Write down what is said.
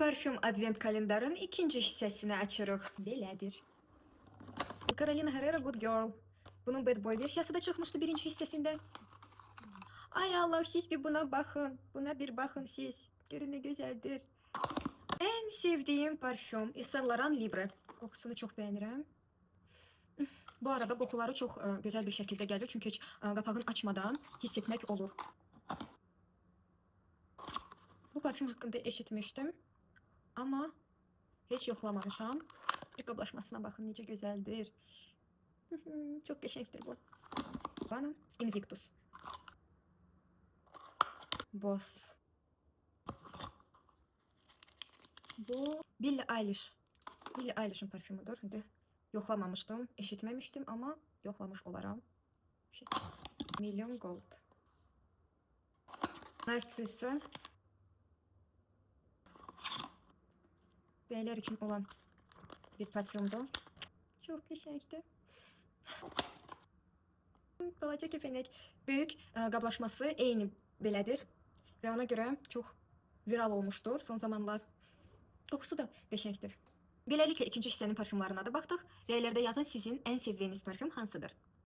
Parfüm Advent kalendarın ikinci hissəsini açırıq. Belədir. Carolina Herrera Good Girl. Bunun Bad Boy versiyası da çıxmışdı birinci hissəsində. Ay Allah, siz bir buna baxın. Buna bir baxın siz. Görün nə gözəldir. En sevdiğim parfüm Yves Saint Laurent Libre. Kokusunu çox bəyənirəm. Bu arada qoxuları çox gözəl bir şəkildə gəlir. Çünki heç qapağını açmadan hiss etmək olur. Bu parfüm haqqında eşitmişdim. Ama heç yoxlamamışam. Bir qablaşmasına baxın necə gözəldir. Çox qəşəngdir bu. Bana Invictus. Boss. Bu Billie Eilish. Billie Eilish'in parfümüdür. İndi yoxlamamışdım, eşitməmişdim ama yoxlamış olaram. Şey. Million Gold. Narcissa. Beyler için olan bir parfümdü. Çok qəşəngdir. Balaca kəpənək. Böyük qablaşması eyni belədir və ona görə çox viral olmuşdur son zamanlar. Qoxusu da qəşəngdir. Beləliklə ikinci hissənin parfümlarına da baxdıq. Rəylərdə yazın, sizin ən sevdiyiniz parfüm hansıdır?